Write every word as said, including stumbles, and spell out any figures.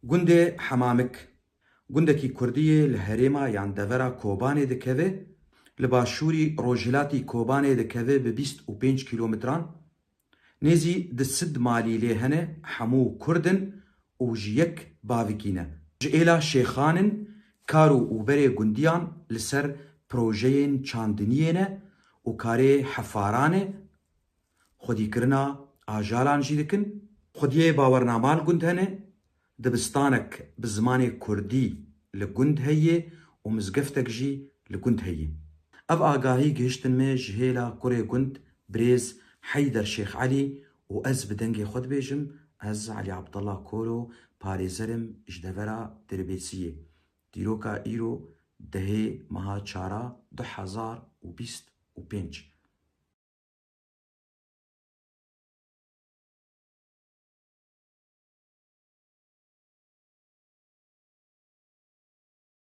Gundê Hemamik, gundekî kurdî yê li herêma yan devera Kobanê dikeve, li başûrî rojhilatî Kobanê dikeve bi bîst û pênc kîlometran. Nêzî di sed malî lê hene, hemû kurd in û ji yek bavikî ne. Ji êla şêxan in, kar û ûberê gundiyan li ser projeyên çandiniyê ne û karê hefaran e, xwedîkirina ajalan jî dikin. Xwediyê bawernama li gund hene, dibistanek bi zimanê kurdî li gund heye û mizgeftek jî li gund heye. Ev agahî gihiştin me ji hêla kurê gund birêz Heyder Şêx Elî û ez bi dengê xwe dibêjim, ez Elî Abdullah Koro parêzer im ji devera Dirbêsiyê. Dîroka îro dehê meha çara du hezar û bîst û pênc.